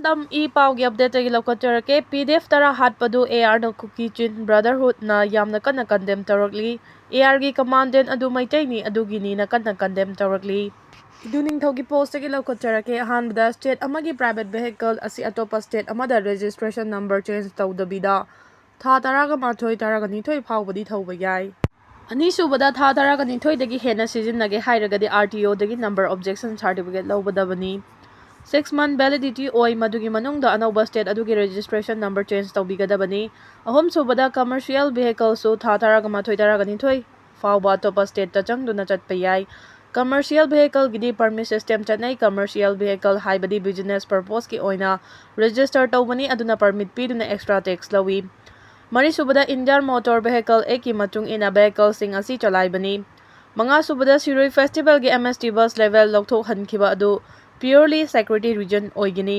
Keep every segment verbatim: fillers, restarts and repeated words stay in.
ꯗꯝ E ꯄꯥꯎꯒꯤ ꯑꯞꯗꯦꯠꯇꯒꯤ ꯂꯧꯈꯠꯆꯔꯛꯀꯦ꯫ ꯄꯤ D F ꯇꯔꯥ ꯍꯥꯠꯄꯗꯨ ꯑꯦ ꯑꯥꯔꯅ ꯀꯨꯀꯤ ꯆꯤꯟ ꯕ꯭ꯔꯗꯔꯍꯨꯗꯅ ꯌꯥꯝꯅ ꯀꯟꯅ ꯀꯟꯗꯦꯝ ꯇꯧꯔꯛꯂꯤ꯫ ꯑꯦ ꯑꯥꯔꯒꯤ ꯀꯃꯥꯟꯗꯦꯟ ꯑꯗꯨ ꯃꯩꯇꯩꯅꯤ ꯑꯗꯨꯒꯤꯅꯤꯅ ꯀꯟꯅ ꯀꯟꯗꯦꯝ ꯇꯧꯔꯛꯂꯤ꯫ ꯏꯗꯨ ꯅꯤꯡꯊꯧꯒꯤ ꯄꯣꯁꯇꯒꯤ ꯂꯧꯈꯠꯆꯔꯛꯀꯦ꯫ ꯑꯍꯥꯟꯕꯗ, ꯁ꯭ꯇꯦꯠ ꯑꯃꯒꯤ ꯄ꯭ꯔꯥꯏꯚꯦꯠ ꯚꯦꯍꯤꯀꯜ ꯑꯁꯤ ꯑꯇꯣꯞꯄ ꯁ꯭ꯇꯦꯠ ꯑꯃꯗ ꯔꯦꯖꯤꯁꯇ꯭ꯔꯦꯁꯟ ꯅꯝꯕꯔ ꯆꯦꯟꯖ ꯇꯧꯗꯕꯤꯗ ꯊꯥ ꯇꯔꯥꯒ ꯃꯥꯊꯣꯏ, ꯇꯔꯥꯒ ꯅꯤꯊꯣꯏ ꯐꯥꯎꯕꯗꯤ ꯊꯧꯕ ꯌꯥꯏ꯫ ꯑꯅꯤꯁꯨꯕꯗ, ꯊꯥ ꯇꯔꯥꯒ ꯅꯤꯊꯣꯏꯗꯒꯤ ꯍꯦꯟꯅ ꯁꯤꯖꯤꯟꯅꯒꯦ ꯍꯥꯏꯔꯒꯗꯤ R T ꯑꯣꯗꯒꯤ number objection certificate ꯂꯧꯒꯗꯕꯅꯤ꯫ ꯁꯤꯛꯁ ꯃꯟꯊ ꯚꯦꯂꯤꯗꯤꯇꯤ ꯑꯣꯏ, ꯃꯗꯨꯒꯤ ꯃꯅꯨꯡꯗ ꯑꯅꯧꯕ ꯁ꯭ꯇꯦꯠ ꯑꯗꯨꯒꯤ ꯔꯦꯖꯤꯁꯇ꯭ꯔꯦꯁꯟ ꯅꯝꯕꯔ ꯆꯦꯟꯖ ꯇꯧꯕꯤꯒꯗꯕꯅꯤ꯫ ꯑꯍꯨꯝꯁꯨꯕꯗ, ꯀꯃꯔꯁꯤꯌꯦꯜ ꯚꯦꯍꯤꯀꯜꯁꯨ ꯊꯥ ꯇꯔꯥꯒ ꯃꯥꯊꯣꯏ, ꯇꯔꯥꯒ ꯅꯤꯊꯣꯏ ꯐꯥꯎꯕ ꯑꯇꯣꯞꯄ ꯁ꯭ꯇꯦꯠꯇ ꯆꯪꯗꯨꯅ ꯆꯠꯄ ꯌꯥꯏ꯫ ꯀꯃꯔꯁꯤꯌꯦꯜ ꯚꯦꯍꯤꯀꯜꯒꯤꯗꯤ ꯄꯔꯃꯤꯠ ꯁꯤꯁꯇꯦꯝ ꯆꯠꯅꯩ꯫ ꯀꯃꯔꯁꯤꯌꯦꯜ ꯚꯦꯍꯤꯀꯜ ꯍꯥꯏꯕꯗꯤ ꯕꯤꯖꯤꯅꯦꯁ ꯄꯔꯄꯣꯁꯀꯤ ꯑꯣꯏꯅ ꯔꯦꯖꯤꯁꯇꯔ ꯇꯧꯕꯅꯤ, ꯑꯗꯨꯅ ꯄꯔꯃꯤꯠ ꯄꯤꯗꯨꯅ ꯑꯦꯛꯁꯇ꯭ꯔꯥ ꯇꯦꯛꯁ ꯂꯧꯏ꯫ ꯃꯔꯤꯁꯨꯕꯗ, ꯏꯟꯗꯤꯌꯥꯟ ꯃꯣꯇꯣꯔ ꯚꯦꯍꯤꯀꯜ ꯑꯦꯛꯀꯤ ꯃꯇꯨꯡ ꯏꯟꯅ ꯚꯦꯍꯤꯀꯜꯁꯤꯡ ꯑꯁꯤ ꯆꯂꯥꯏꯕꯅꯤ꯫ ꯃꯉꯥꯁꯨꯕꯗ, ꯁꯤꯔꯣꯏ ꯐꯦꯁꯇꯤꯚꯦꯜꯒꯤ ꯑꯦꯝ ꯑꯦꯁ ꯇꯤ ꯕꯁ ꯂꯦꯚꯦꯜ ꯂꯧꯊꯣꯛꯍꯟꯈꯤꯕ ꯑꯗꯨ ꯄ꯭ꯌꯨꯔꯂꯤ ꯁꯦꯀ꯭ꯌꯨꯔꯤꯇꯤ ꯔꯤꯖꯟ ꯑꯣꯏꯒꯅꯤ꯫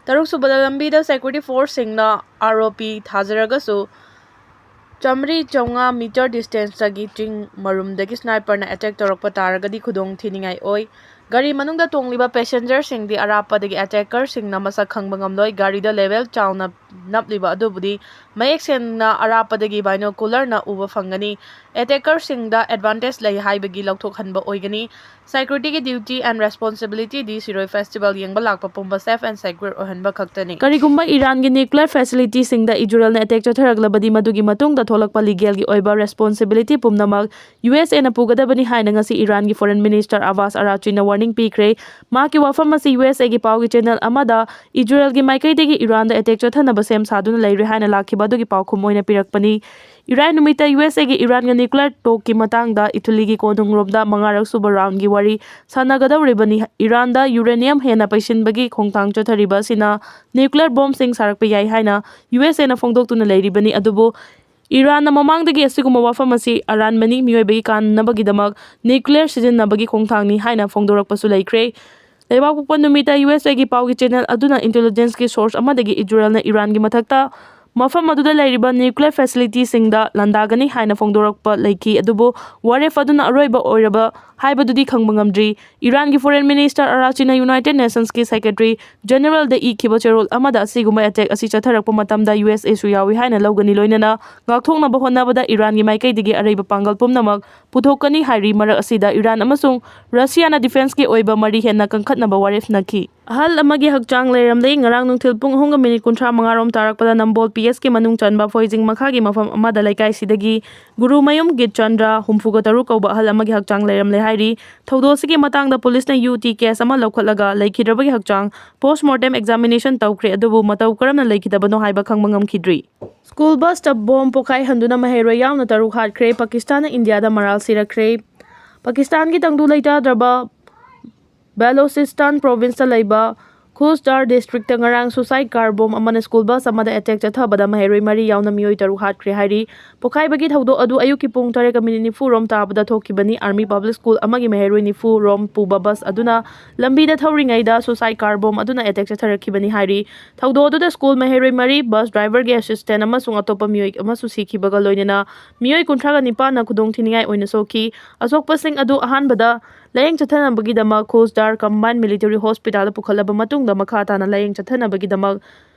ꯇꯔꯨꯛꯁꯨꯕꯗ, ꯂꯝꯕꯤꯗ ꯁꯦꯀ꯭ꯌꯨꯔꯤꯇꯤ ꯐꯣꯔꯁꯁꯤꯡꯅ ꯑꯥꯔ ꯑꯣ ꯄꯤ ꯊꯥꯖꯔꯒꯁꯨ ꯆꯥꯃꯔꯤ ꯆꯥꯝꯃꯉꯥ ꯃꯤꯇꯔ ꯗꯤꯁꯇꯦꯟꯁꯇꯒꯤ ꯆꯤꯡ ꯃꯔꯨꯝꯗꯒꯤ ꯁ꯭ꯅꯥꯏꯄꯔꯅ ꯑꯦꯇꯦꯛ ꯇꯧꯔꯛꯄ ꯇꯥꯔꯒꯗꯤ ꯈꯨꯗꯣꯡ ꯊꯤꯅꯤꯡꯉꯥꯏ ꯑꯣꯏ꯫ ꯒꯥꯔꯤ ꯃꯅꯨꯡꯗ ꯇꯣꯡꯂꯤꯕ ꯄꯦꯁꯦꯟꯖꯔꯁꯤꯡꯗꯤ ꯑꯔꯥꯞꯄꯗꯒꯤ ꯑꯦꯇꯦꯀꯔꯁꯤꯡꯅ ꯃꯁꯛ ꯈꯪꯕ ꯉꯝꯂꯣꯏ꯫ ꯒꯥꯔꯤꯗ ꯂꯦꯚꯦꯜ ꯆꯥꯎꯅ ꯅꯞꯂꯤꯕ ꯑꯗꯨꯕꯨꯗꯤ ꯃꯌꯦꯛ ꯁꯦꯡꯅ ꯑꯔꯥꯞꯄꯗꯒꯤ ꯕꯥꯏꯅꯣꯀꯨꯂꯔꯅ ꯎꯕ ꯐꯪꯒꯅꯤ꯫ ꯑꯦꯇꯦꯀꯔꯁꯤꯡꯗ ꯑꯦꯗꯚꯥꯟꯇꯦꯖ ꯂꯩ ꯍꯥꯏꯕꯒꯤ ꯂꯧꯊꯣꯛꯍꯟꯕ ꯑꯣꯏꯒꯅꯤ꯫ ꯁꯦꯀ꯭ꯌꯨꯔꯤꯇꯤꯒꯤ ꯗ꯭ꯌꯨꯇꯤ ꯑꯦꯟ ꯔꯦꯁꯄꯣꯟꯁꯤꯕꯤꯂꯤꯇꯤꯗꯤ ꯁꯤꯔꯣꯏ ꯐꯦꯁꯇꯤꯚꯦꯜ ꯌꯦꯡꯕ ꯂꯥꯛꯄ ꯄꯨꯝꯕ ꯁꯦꯐ ꯑꯦꯟ ꯁꯦꯀ꯭ꯌꯨꯔ ꯑꯣꯏꯍꯟꯕ ꯈꯛꯇꯅꯤ꯫ ꯀꯔꯤꯒꯨꯝꯕ ꯏꯔꯥꯟꯒꯤ ꯅ꯭ꯌꯨꯀ꯭ꯂꯤꯌꯔ ꯐꯦꯁꯤꯂꯤꯇꯤꯁꯤꯡꯗ ꯏꯖꯔꯦꯜꯅ ꯑꯦꯇꯦꯛ ꯆꯠꯊꯔꯛꯂꯕꯗꯤ, ꯃꯗꯨꯒꯤ ꯃꯇꯨꯡꯗ ꯊꯣꯛꯂꯛꯄ ꯂꯤꯒꯦꯜꯒꯤ ꯑꯣꯏꯕ ꯔꯦꯁꯄꯣꯟꯁꯤꯕꯤꯂꯤꯇꯤ ꯄꯨꯝꯅꯃꯛ ꯌꯨ ꯑꯦꯁ ꯑꯦꯅ ꯄꯨꯒꯗꯕꯅꯤ ꯍꯥꯏꯅ ꯉꯁꯤ ꯏꯔꯥꯟꯒꯤ ꯐꯣꯔꯦꯟ ꯃꯤꯅꯤꯁꯇꯔ ꯑꯕꯥꯁ ꯑꯔꯥꯆꯤꯅ ꯋꯥꯔꯅꯤꯡ ꯄꯤꯈ꯭ꯔꯦ꯫ ꯃꯍꯥꯛꯀꯤ ꯋꯥꯐꯝ ꯑꯁꯤ ꯌꯨ ꯑꯦꯁ ꯑꯦꯒꯤ ꯄꯥꯎꯒꯤ ꯆꯦꯅꯦꯜ ꯑꯃꯗ ꯏꯖꯔꯦꯜꯒꯤ ꯃꯥꯏꯀꯩꯗꯒꯤ ꯏꯔꯥꯟꯗ ꯑꯦꯇꯦꯛ ꯆꯠꯊꯅꯕ ꯁꯦꯝ ꯁꯥꯗꯨꯅ ꯂꯩꯔꯦ ꯍꯥꯏꯅ ꯂꯥꯛꯈꯤꯕ ꯑꯗꯨꯒꯤ ꯄꯥꯎꯈꯨꯝ ꯑꯣꯏꯅ ꯄꯤꯔꯛꯄꯅꯤ꯫ ꯏꯔꯥꯏ ꯅꯨꯃꯤꯠꯇ ꯌꯨ ꯑꯦꯁ ꯑꯦꯒꯤ ꯏꯔꯥꯟꯒ ꯅ꯭ꯌꯨꯀ꯭ꯂꯤꯌꯔ ꯇꯣꯛꯀꯤ ꯃꯇꯥꯡꯗ ꯏꯇꯂꯤꯒꯤ ꯀꯣꯅꯨꯡꯔꯣꯝꯗ ꯃꯉꯥꯔꯛ ꯁꯨꯕ ꯔꯥꯎꯟꯒꯤ ꯋꯥꯔꯤ ꯁꯥꯟꯅꯒꯗꯧꯔꯤꯕꯅꯤ꯫ ꯏꯔꯥꯟꯗ ꯌꯨꯔꯦꯅꯤꯌꯝ ꯍꯦꯟꯅ ꯄꯩꯁꯤꯟꯕꯒꯤ ꯈꯣꯡꯊꯥꯡ ꯆꯠꯊꯔꯤꯕ ꯑꯁꯤꯅ ꯅ꯭ꯌꯨꯀ꯭ꯂꯤꯌꯔ ꯕꯣꯝꯁꯤꯡ ꯁꯥꯔꯛꯄ ꯌꯥꯏ ꯍꯥꯏꯅ ꯌꯨ ꯑꯦꯁ ꯑꯦꯅ ꯐꯣꯡꯗꯣꯛꯇꯨꯅ ꯂꯩꯔꯤꯕꯅꯤ꯫ ꯑꯗꯨꯕꯨ ꯏꯔꯥꯟꯅ ꯃꯃꯥꯡꯗꯒꯤ ꯑꯁꯤꯒꯨꯝꯕ ꯋꯥꯐꯝ ꯑꯁꯤ ꯑꯔꯥꯟꯕꯅꯤ, ꯃꯤꯑꯣꯏꯕꯒꯤ ꯀꯥꯟꯅꯕꯒꯤꯗꯃꯛ ꯅ꯭ꯌꯨꯀ꯭ꯂꯤꯌꯔ ꯁꯤꯖꯤꯟꯅꯕꯒꯤ ꯈꯣꯡꯊꯥꯡꯅꯤ ꯍꯥꯏꯅ ꯐꯣꯡꯗꯣꯔꯛꯄꯁꯨ ꯂꯩꯈ꯭ꯔꯦ꯫ ꯂꯩꯕꯥꯛꯄꯣꯛꯄ ꯅꯨꯃꯤꯠꯇ ꯌꯨ ꯑꯦꯁ ꯑꯦꯒꯤ ꯄꯥꯎꯒꯤ ꯆꯦꯅꯦꯜ ꯑꯗꯨꯅ ꯏꯟꯇꯦꯂꯤꯖꯦꯟꯁꯀꯤ ꯁꯣꯔꯁ ꯑꯃꯗꯒꯤ ꯏꯖꯔꯦꯜꯅ ꯏꯔꯥꯟꯒꯤ ꯃꯊꯛꯇ ꯃꯐꯝ ꯑꯗꯨꯗ ꯂꯩꯔꯤꯕ ꯅ꯭ꯌꯨꯀ꯭ꯂꯤꯌꯔ ꯐꯦꯁꯤꯂꯤꯇꯤꯁꯤꯡꯗ ꯂꯥꯟꯗꯥꯒꯅꯤ ꯍꯥꯏꯅ ꯐꯣꯡꯗꯣꯔꯛꯄ ꯂꯩꯈꯤ꯫ ꯑꯗꯨꯕꯨ ꯋꯥꯔꯦꯞ ꯑꯗꯨꯅ ꯑꯔꯣꯏꯕ ꯑꯣꯏꯔꯕ ꯍꯥꯏꯕꯗꯨꯗꯤ ꯈꯪꯕ ꯉꯝꯗ꯭ꯔꯤ꯫ ꯏꯔꯥꯟꯒꯤ Foreign Minister ꯑꯔꯥꯆꯤꯅ United Nations ꯀꯤ Secretary General ꯗ ꯏꯈꯤꯕ ꯆꯦꯔꯣꯜ ꯑꯃꯗ ꯑꯁꯤꯒꯨꯝꯕ attack ꯑꯁꯤ ꯆꯠꯊꯔꯛꯄ ꯃꯇꯝꯗ ꯌꯨ ꯑꯦꯁ ꯑꯦꯁꯨ ꯌꯥꯎꯏ ꯍꯥꯏꯅ ꯂꯧꯒꯅꯤ, ꯂꯣꯏꯅꯅ ꯉꯥꯛꯊꯣꯛꯅꯕ ꯍꯣꯠꯅꯕꯗ ꯏꯔꯥꯟꯒꯤ ꯃꯥꯏꯀꯩꯗꯒꯤ ꯑꯔꯩꯕ ꯄꯥꯡꯒꯜ ꯄꯨꯝꯅꯃꯛ ꯄꯨꯊꯣꯛꯀꯅꯤ ꯍꯥꯏꯔꯤ꯫ ꯃꯔꯛ ꯑꯁꯤꯗ ꯏꯔꯥꯟ ꯑꯃꯁꯨꯡ ꯔꯁꯤꯌꯥꯅ defence ꯀꯤ ꯑꯣꯏꯕ ꯃꯔꯤ ꯍꯦꯟꯅ ꯀꯟꯈꯠꯅꯕ ꯋꯥꯔꯦꯞꯅꯈꯤ꯫ ꯑꯍꯜ ꯑꯃꯒꯤ ꯍꯛꯆꯥꯡ ꯂꯩꯔꯝꯂꯦ꯫ ꯉꯔꯥꯡ ꯅꯨꯡꯊꯤꯜ ꯄꯨꯡ ꯑꯍꯨꯝꯒ ꯃꯤꯅꯤꯠ ꯀꯨꯟꯊ꯭ꯔꯥ ꯃꯉꯥꯔꯣꯝ ꯇꯥꯔꯛꯄꯗ ꯅꯝꯕꯣꯜ ꯄꯤ ꯑꯦꯁ ꯀꯤ ꯃꯅꯨꯡ ꯆꯟꯕ ꯐꯣꯏꯖꯤꯡ ꯃꯈꯥꯒꯤ ꯃꯐꯝ ꯑꯃꯗ ꯂꯩꯀꯥꯏꯁꯤꯗꯒꯤ ꯒꯨꯔꯨꯃꯌꯨꯝ ꯒꯤꯠꯆꯟꯗ꯭ꯔ, ꯍꯨꯝꯐꯨꯒ ꯇꯔꯨꯛ ꯀꯧꯕ ꯑꯍꯜ ꯑꯃꯒꯤ ꯍꯛꯆꯥꯡ ꯂꯩꯔꯝꯂꯦ ꯍꯥꯏꯔꯤ꯫ ꯊꯧꯗꯣꯛ ꯑꯁꯤꯒꯤ ꯃꯇꯥꯡꯗ ꯄꯨꯂꯤꯁꯅ ꯌꯨ ꯇꯤ case ꯑꯃ ꯂꯧꯈꯠꯂꯒ ꯂꯩꯈꯤꯗ꯭ꯔꯕꯒꯤ ꯍꯛꯆꯥꯡ post mortem examination ꯇꯧꯈ꯭ꯔꯦ, ꯑꯗꯨꯕꯨ ꯃꯇꯧ ꯀꯔꯝꯅ ꯂꯩꯈꯤꯗꯕꯅꯣ ꯍꯥꯏꯕ ꯈꯪꯕ ꯉꯝꯈꯤꯗ꯭ꯔꯤ꯫ ꯁ꯭ꯀꯨꯜ ꯕꯁꯇ ꯕꯣꯝ ꯄꯣꯈꯥꯏꯍꯟꯗꯨꯅ ꯃꯍꯩꯔꯣꯏ ꯌꯥꯎꯅ ꯇꯔꯨꯛ ꯍꯥꯠꯈ꯭ꯔꯦ꯫ ꯄꯥꯀꯤꯁꯇꯥꯟꯅ ꯏꯟꯗꯤꯌꯥꯗ ꯃꯔꯥꯜ ꯁꯤꯔꯛꯈ꯭ꯔꯦ꯫ ꯄꯥꯀꯤꯁꯇꯥꯟꯒꯤ ꯇꯪꯗꯨ ꯂꯩꯇꯥꯗ꯭ꯔꯕ ꯕꯦꯂꯣꯆꯤꯁꯇꯥꯟ province ꯇ ꯂꯩꯕ ꯈꯨꯁꯗꯥꯔ district ꯇ ꯉꯔꯥꯡ suicide car bomb ꯑꯃꯅ ꯁ꯭ꯀꯨꯜ ꯕꯁ ꯑꯃꯗ attack ꯆꯠꯊꯕꯗ ꯃꯍꯩꯔꯣꯏ ꯃꯔꯤ ꯌꯥꯎꯅ ꯃꯤꯑꯣꯏ ꯇꯔꯨꯛ ꯍꯥꯠꯈ꯭ꯔꯦ ꯍꯥꯏꯔꯤ꯫ ꯄꯣꯈꯥꯏꯕꯒꯤ ꯊꯧꯗꯣꯛ ꯑꯗꯨ ꯑꯌꯨꯛꯀꯤ ꯄꯨꯡ ꯇꯔꯦꯠꯀ ꯃꯤꯅꯤꯠ ꯅꯤꯐꯨ ꯔꯣꯝ ꯇꯥꯕꯗ ꯊꯣꯛꯈꯤꯕꯅꯤ꯫ Army Public School ꯑꯃꯒꯤ ꯃꯍꯩꯔꯣꯏ ꯅꯤꯐꯨ ꯔꯣꯝ ꯄꯨꯕ ꯕꯁ ꯑꯗꯨꯅ ꯂꯝꯕꯤꯗ ꯊꯧꯔꯤꯉꯩꯗ suicide car bomb ꯑꯗꯨꯅ attack ꯆꯠꯊꯔꯛꯈꯤꯕꯅꯤ ꯍꯥꯏꯔꯤ꯫ ꯊꯧꯗꯣꯛ ꯑꯗꯨꯗ ꯁ꯭ꯀꯨꯜ ꯃꯍꯩꯔꯣꯏ ꯃꯔꯤ, ꯕꯁ ꯗ꯭ꯔꯥꯏꯚꯔꯒꯤ assistant ꯑꯃꯁꯨꯡ ꯑꯇꯣꯞꯄ ꯃꯤꯑꯣꯏ ꯑꯃꯁꯨ ꯁꯤꯈꯤꯕꯒ ꯂꯣꯏꯅꯅ ꯃꯤꯑꯣꯏ ꯀꯨꯟꯊ꯭ꯔꯥꯒ ꯅꯤꯄꯥꯟꯅ ꯈꯨꯗꯣꯡ ꯊꯤꯅꯤꯡꯉꯥꯏ ꯑꯣꯏꯅ ꯁꯣꯛꯈꯤ꯫ ꯑꯁꯣꯛꯄꯁꯤꯡ ꯑꯗꯨ ꯑꯍꯥꯟꯕꯗ ꯂꯥꯌꯦꯡ ꯆꯠꯊꯅꯕꯒꯤꯗꯃꯛ ꯈꯨꯁꯗꯥꯔ Combined Military Hospital ꯗ ꯄꯨꯈꯠꯂꯕ ꯃꯇꯨꯡꯗ ꯃꯈꯥ ꯇꯥꯅ ꯂꯥꯌꯦꯡ ꯆꯠꯊꯅꯕꯒꯤꯗꯃꯛ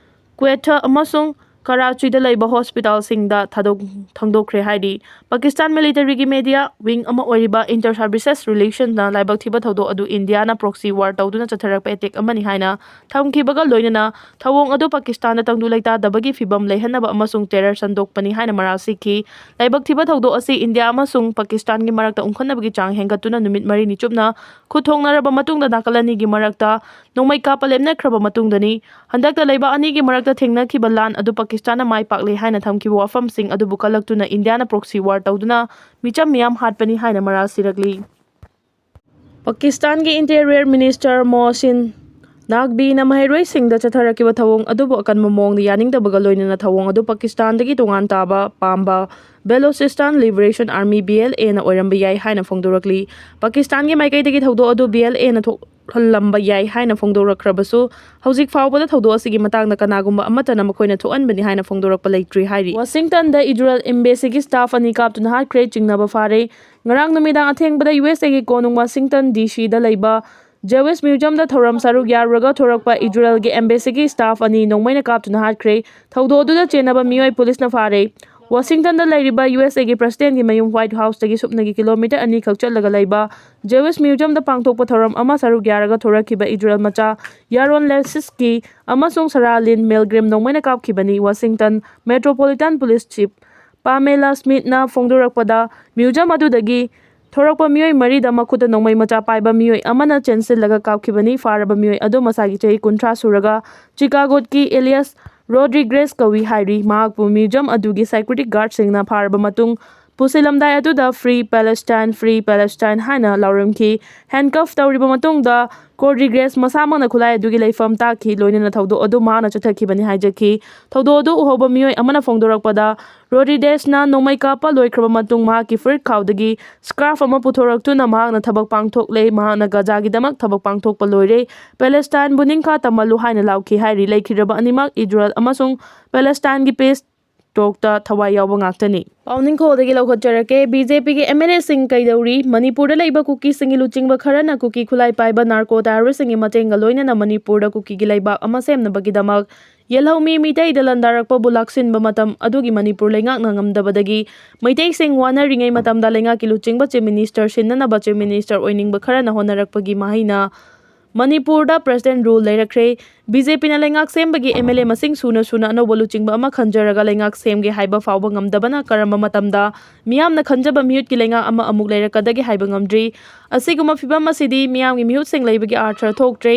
ꯀ꯭ꯋꯦꯊꯥ ꯑꯃꯁꯨꯡ ꯀꯔꯥꯆꯤꯗ ꯂꯩꯕ hospital ꯁꯤꯡꯗ ꯊꯥꯗꯣꯛ-, ꯊꯥꯡꯗꯣꯛꯈ꯭ꯔꯦ ꯍꯥꯏꯔꯤ꯫ ꯄꯥꯀꯤꯁꯇꯥꯟ military ꯒꯤ media wing ꯑꯃ ꯑꯣꯏꯔꯤꯕ Inter Services Relation ꯅ ꯂꯥꯏꯕꯛ ꯊꯤꯕ ꯊꯧꯗꯣꯛ ꯑꯗꯨ ꯏꯟꯗꯤꯌꯥꯅ proxy war ꯇꯧꯗꯨꯅ ꯆꯠꯊꯔꯛꯄ attack ꯑꯃꯅꯤ ꯍꯥꯏꯅ ꯊꯝꯈꯤꯕꯒ ꯂꯣꯏꯅꯅ ꯊꯧꯑꯣꯡ ꯑꯗꯨ ꯄꯥꯀꯤꯁꯇꯥꯟꯗ ꯇꯪꯗꯨ ꯂꯩꯇꯥꯗꯕꯒꯤ ꯐꯤꯚꯝ ꯂꯩꯍꯟꯅꯕ ꯑꯃꯁꯨꯡ terror ꯁꯟꯗꯣꯛꯄꯅꯤ ꯍꯥꯏꯅ ꯃꯔꯥꯜ ꯁꯤꯈꯤ꯫ ꯂꯥꯏꯕꯛ ꯊꯤꯕ ꯊꯧꯗꯣꯛ ꯑꯁꯤ ꯏꯟꯗꯤꯌꯥ ꯑꯃꯁꯨꯡ ꯄꯥꯀꯤꯁꯇꯥꯟꯒꯤ ꯃꯔꯛꯇ ꯎꯪꯈꯠꯅꯕꯒꯤ ꯆꯥꯡ ꯍꯦꯟꯒꯠꯇꯨꯅ ꯅꯨꯃꯤꯠ ꯃꯔꯤꯅꯤ ꯆꯨꯞꯅ ꯈꯨꯠ ꯊꯣꯡꯅꯔꯕ ꯃꯇꯨꯡꯗ ꯅꯥꯀꯜ ꯑꯅꯤꯒꯤ ꯃꯔꯛꯇ ꯅꯣꯡꯃꯩ ꯀꯥꯞꯄ ꯂꯦꯞꯅꯈ꯭ꯔꯕ ꯃꯇꯨꯡꯗꯅꯤ꯫ ꯍꯟꯗꯛꯇ ꯂꯩꯕꯥꯛ ꯑꯅꯤꯒꯤ ꯃꯔꯛꯇ ꯊꯦꯡꯅꯈꯤꯕ ꯂꯥꯟ ꯑꯗꯨ ꯄꯥꯀꯤꯁꯇꯥꯟꯅ ꯃꯥꯏ ꯄꯥꯛꯂꯦ ꯍꯥꯏꯅ ꯊꯝꯈꯤꯕ ꯋꯥꯐꯝꯁꯤꯡ ꯑꯗꯨꯕꯨ ꯀꯜꯂꯛꯇꯨꯅ ꯏꯟꯗꯤꯌꯥꯅ proxy war ꯇꯧꯗꯨꯅ ꯃꯤꯆꯝ ꯃꯤꯌꯥꯝ ꯍꯥꯠꯄꯅꯤ ꯍꯥꯏꯅ ꯃꯔꯥꯜ ꯁꯤꯔꯛꯂꯤ꯫ ꯄꯥꯀꯤꯁꯇꯥꯟꯒꯤ Interior Minister ꯃꯣꯍꯁꯤꯟ ꯇꯥꯛꯕꯤꯅ ꯃꯍꯩꯔꯣꯏꯁꯤꯡꯗ ꯆꯠꯊꯔꯛꯈꯤꯕ ꯊꯧꯑꯣꯡ ꯑꯗꯨꯕꯨ ꯑꯀꯟꯕ ꯃꯑꯣꯡꯗ ꯌꯥꯅꯤꯡꯗꯕꯒ ꯂꯣꯏꯅꯅ ꯊꯧꯑꯣꯡ ꯑꯗꯨ ꯄꯥꯀꯤꯁꯇꯥꯟꯗꯒꯤ ꯇꯣꯉꯥꯟ ꯇꯥꯕ ꯄꯥꯝꯕ ꯕꯦꯂꯣꯆꯤꯁꯇꯥꯟ ꯂꯤꯕꯔꯦꯁꯟ ꯑꯥꯔꯃꯤ, ꯕꯤ ꯑꯦꯜ ꯑꯦꯅ ꯑꯣꯏꯔꯝꯕ ꯌꯥꯏ ꯍꯥꯏꯅ ꯐꯣꯡꯗꯣꯔꯛꯂꯤ꯫ ꯄꯥꯀꯤꯁꯇꯥꯟꯒꯤ ꯃꯥꯏꯀꯩꯗꯒꯤ ꯊꯧꯗꯣꯛ ꯑꯗꯨ ꯕꯤ ꯑꯦꯜ ꯑꯦꯅ ꯊꯣꯛꯍꯜꯂꯝꯕ ꯌꯥꯏ ꯍꯥꯏꯅ ꯐꯣꯡꯗꯣꯔꯛꯈ꯭ꯔꯕꯁꯨ, ꯍꯧꯖꯤꯛ ꯐꯥꯎꯕꯗ ꯊꯧꯗꯣꯛ ꯑꯁꯤꯒꯤ ꯃꯇꯥꯡꯗ ꯀꯅꯥꯒꯨꯝꯕ ꯑꯃꯠꯇꯅ ꯃꯈꯣꯏꯅ ꯊꯣꯛꯍꯟꯕꯅꯤ ꯍꯥꯏꯅ ꯐꯣꯡꯗꯣꯔꯛꯄ ꯂꯩꯇ꯭ꯔꯤ ꯍꯥꯏꯔꯤ꯫ ꯋꯥꯁꯤꯡꯇꯟꯗ ꯏꯖꯔꯦꯜ ꯑꯦꯝꯕꯦꯁꯤꯒꯤ ꯁ꯭ꯇꯥꯐ ꯑꯅꯤ ꯀꯥꯞꯇꯨꯅ ꯍꯥꯠꯈ꯭ꯔꯦ꯫ ꯆꯤꯡꯅꯕ ꯐꯥꯔꯦ꯫ ꯉꯔꯥꯡ ꯅꯨꯃꯤꯗꯥꯡ ꯑꯊꯦꯡꯕꯗ ꯌꯨ ꯑꯦꯁ ꯑꯦꯒꯤ ꯀꯣꯅꯨꯡ ꯋꯥꯁꯤꯡꯇꯟ ꯗꯤ ꯁꯤꯗ ꯂꯩꯕ ꯖꯦꯋꯤꯁ ꯃ꯭ꯌꯨꯖꯤꯌꯝꯗ ꯊꯧꯔꯝ ꯁꯔꯨꯛ ꯌꯥꯔꯨꯔꯒ ꯊꯣꯔꯛꯄ ꯏꯖꯔꯦꯜꯒꯤ ꯑꯦꯝꯕꯦꯁꯤꯒꯤ ꯁ꯭ꯇꯥꯐ ꯑꯅꯤ ꯅꯣꯡꯃꯩꯅ ꯀꯥꯞꯇꯨꯅ ꯍꯥꯠꯈ꯭ꯔꯦ꯫ ꯊꯧꯗꯣꯛ ꯑꯗꯨꯗ ꯆꯦꯟꯅꯕ ꯃꯤꯑꯣꯏ ꯄꯨꯂꯤꯁꯅ ꯐꯥꯔꯦ꯫ ꯋꯥꯁꯤꯡꯇꯟꯗ ꯂꯩꯔꯤꯕ ꯌꯨ ꯑꯦꯁ ꯑꯦꯒꯤ ꯄ꯭ꯔꯁꯤꯗꯦꯟꯒꯤ ꯃꯌꯨꯝ ꯋꯥꯏꯠ ꯍꯥꯎꯁꯇꯒꯤ ꯁꯨꯞꯅꯒꯤ ꯀꯤꯂꯣꯃꯤꯇꯔ ꯑꯅꯤꯈꯛ ꯆꯠꯂꯒ ꯂꯩꯕ ꯖꯦꯋꯤꯁ ꯃ꯭ꯌꯨꯖꯤꯌꯝꯗ ꯄꯥꯡꯊꯣꯛꯄ ꯊꯧꯔꯝ ꯑꯃ ꯁꯔꯨꯛ ꯌꯥꯔꯒ ꯊꯣꯔꯛꯈꯤꯕ ꯏꯖꯔꯦꯜ ꯃꯆꯥ ꯌꯥꯔꯣꯟ ꯂꯦꯁꯤꯁꯀꯤ ꯑꯃꯁꯨꯡ ꯁꯔꯥ ꯂꯤꯟ ꯃꯦꯜꯒ꯭ꯔꯤꯝ ꯅꯣꯡꯃꯩꯅ ꯀꯥꯞꯈꯤꯕꯅꯤ꯫ Washington metropolitan police chief Pamela ꯁ꯭ꯃꯤꯠꯅ ꯐꯣꯡꯗꯣꯔꯛꯄꯗ, ꯃ꯭ꯌꯨꯖꯤꯌꯝ ꯑꯗꯨꯗꯒꯤ ꯊꯣꯔꯛꯄ ꯃꯤꯑꯣꯏ ꯃꯔꯤꯗ ꯃꯈꯨꯠꯇ ꯅꯣꯡꯃꯩ ꯃꯆꯥ ꯄꯥꯏꯕ ꯃꯤꯑꯣꯏ ꯑꯃꯅ ꯆꯦꯟꯁꯤꯜꯂꯒ ꯀꯥꯞꯈꯤꯕꯅꯤ꯫ ꯐꯥꯔꯕ ꯃꯤꯑꯣꯏ ꯑꯗꯨ ꯃꯁꯥꯒꯤ ꯆꯍꯤ ꯀꯨꯟꯊ꯭ꯔꯥ ꯁꯨꯔꯒ ꯆꯤꯀꯥꯒꯣꯒꯤ ꯑꯦꯂꯤꯌꯥꯁ ꯔꯣꯗ꯭ꯔꯤꯒ꯭ꯔꯦꯁ ꯀꯧꯏ ꯍꯥꯏꯔꯤ꯫ ꯃꯍꯥꯛꯄꯨ ꯃ꯭ꯌꯨꯖꯤꯌꯝ ꯑꯗꯨꯒꯤ ꯁꯦꯀ꯭ꯌꯨꯔꯤꯇꯤ ꯒꯥꯔꯗꯁꯤꯡꯅ ꯐꯥꯔꯕ ꯃꯇꯨꯡ ꯄꯨꯁꯤꯜꯂꯝꯗꯥꯏ ꯑꯗꯨꯗ "Free Palestine, Free Palestine" ꯍꯥꯏꯅ ꯂꯥꯎꯔꯝꯈꯤ꯫ ꯍꯦꯟꯀꯐ ꯇꯧꯔꯤꯕ ꯃꯇꯨꯡꯗ ꯀꯣꯗ꯭ꯔꯤꯒ꯭ꯔꯦꯁ ꯃꯁꯥꯃꯛꯅ ꯈꯨꯠꯂꯥꯏ ꯑꯗꯨꯒꯤ ꯂꯩꯐꯝ ꯇꯥꯛꯈꯤ, ꯂꯣꯏꯅꯅ ꯊꯧꯗꯣꯛ ꯑꯗꯨ ꯃꯍꯥꯛꯅ ꯆꯠꯊꯈꯤꯕꯅꯤ ꯍꯥꯏꯖꯈꯤ꯫ ꯊꯧꯗꯣꯛ ꯑꯗꯨ ꯎꯍꯧꯕ ꯃꯤꯑꯣꯏ ꯑꯃꯅ ꯐꯣꯡꯗꯣꯔꯛꯄꯗ, ꯔꯣꯗ꯭ꯔꯤꯒ꯭ꯔꯦꯁꯅ ꯅꯣꯡꯃꯩ ꯀꯥꯞꯄ ꯂꯣꯏꯈ꯭ꯔꯕ ꯃꯇꯨꯡ ꯃꯍꯥꯛꯀꯤ ꯐꯨꯔꯤꯠ ꯈꯥꯎꯗꯒꯤ ꯁ꯭ꯀꯥꯔꯐ ꯑꯃ ꯄꯨꯊꯣꯔꯛꯇꯨꯅ ꯃꯍꯥꯛꯅ ꯊꯕꯛ ꯄꯥꯡꯊꯣꯛꯂꯦ꯫ ꯃꯍꯥꯛꯅ ꯒꯥꯖꯥꯒꯤꯗꯃꯛ ꯊꯕꯛ ꯄꯥꯡꯊꯣꯛꯄ ꯂꯣꯏꯔꯦ꯫ ꯄꯦꯂꯦꯁꯇꯥꯏꯟꯕꯨ ꯅꯤꯡꯈꯥ ꯇꯝꯍꯜꯂꯨ ꯍꯥꯏꯅ ꯂꯥꯎꯈꯤ ꯍꯥꯏꯔꯤ꯫ ꯂꯩꯈꯤꯗ꯭ꯔꯕ ꯑꯅꯤꯃꯛ ꯏꯖꯔꯦꯜ ꯑꯃꯁꯨꯡ ꯄꯦꯂꯦꯁꯇꯥꯏꯟꯒꯤ ꯄꯤꯁ ꯇꯣꯛꯇ ꯊꯋꯥꯏ ꯌꯥꯎꯕ ꯉꯥꯛꯇꯅꯤ꯫ ꯄꯥꯎꯅꯤꯡꯈꯣꯜꯗꯒꯤ ꯂꯧꯈꯠꯆꯔꯛꯀꯦ꯫ ꯕꯤ ꯖꯦ ꯄꯤꯒꯤ ꯑꯦꯝ ꯑꯦꯜ ꯑꯦꯁꯤꯡ ꯀꯩꯗꯧꯔꯤ? ꯃꯅꯤꯄꯨꯔꯗ ꯂꯩꯕ ꯀꯨꯀꯤꯁꯤꯡꯒꯤ ꯂꯨꯆꯤꯡꯕ ꯈꯔꯅ ꯀꯨꯀꯤ ꯈꯨꯠꯂꯥꯏ ꯄꯥꯏꯕ ꯅꯥꯔꯀꯣ ꯇꯦꯔꯣꯔꯤꯁ꯭ꯠꯁꯤꯡꯒꯤ ꯃꯇꯦꯡꯒ ꯂꯣꯏꯅꯅ ꯃꯅꯤꯄꯨꯔꯗ ꯀꯨꯀꯤꯒꯤ ꯂꯩꯕꯥꯛ ꯑꯃ ꯁꯦꯝꯅꯕꯒꯤꯗꯃꯛ ꯌꯦꯜꯍꯧꯃꯤ ꯃꯤꯇꯩꯗ ꯂꯥꯟꯗꯥꯔꯛꯄꯕꯨ ꯂꯥꯛꯁꯤꯟꯕ ꯃꯇꯝ ꯑꯗꯨꯒꯤ ꯃꯅꯤꯄꯨꯔ ꯂꯩꯉꯥꯛꯅ ꯉꯝꯗꯕꯗꯒꯤ ꯃꯩꯇꯩꯁꯤꯡ ꯋꯥꯅꯔꯤꯉꯩ ꯃꯇꯝꯗ ꯂꯩꯉꯥꯛꯀꯤ ꯂꯨꯆꯤꯡꯕ ꯆꯤꯐ ꯃꯤꯅꯤꯁꯇꯔ ꯁꯤꯟꯅꯅꯕ ꯆꯤꯐ ꯃꯤꯅꯤꯁꯇꯔ ꯑꯣꯏꯅꯤꯡꯕ ꯈꯔꯅ ꯍꯣꯠꯅꯔꯛꯄꯒꯤ ꯃꯍꯩꯅ ꯃꯅꯤꯄꯨꯔꯗ ꯄ꯭ꯔꯁꯤꯗꯦꯟ ꯔꯨꯜ ꯂꯩꯔꯛꯈ꯭ꯔꯦ꯫ ꯕꯤ ꯖꯦ ꯄꯤꯅ ꯂꯩꯉꯥꯛ ꯁꯦꯝꯕꯒꯤ ꯑꯦꯝ ꯑꯦꯜ ꯑꯦ ꯃꯁꯤꯡ ꯁꯨꯅ ꯁꯨꯅ ꯑꯅꯧꯕ ꯂꯨꯆꯤꯡꯕ ꯑꯃ ꯈꯟꯖꯔꯒ ꯂꯩꯉꯥꯛ ꯁꯦꯝꯒꯦ ꯍꯥꯏꯕ ꯐꯥꯎꯕ ꯉꯝꯗꯕꯅ ꯀꯔꯝꯕ ꯃꯇꯝꯗ ꯃꯤꯌꯥꯝꯅ ꯈꯟꯖꯕ ꯃꯤꯍꯨꯠꯀꯤ ꯂꯩꯉꯥꯛ ꯑꯃ ꯑꯃꯨꯛ ꯂꯩꯔꯛꯀꯗꯒꯦ ꯍꯥꯏꯕ ꯉꯝꯗ꯭ꯔꯤ꯫ ꯑꯁꯤꯒꯨꯝꯕ ꯐꯤꯚꯝ ꯑꯁꯤꯗꯤ ꯃꯤꯌꯥꯝꯒꯤ ꯃꯤꯍꯨꯠꯁꯤꯡ ꯂꯩꯕꯒꯤ ꯑꯥꯔꯊ ꯊꯣꯛꯇ꯭ꯔꯦ꯫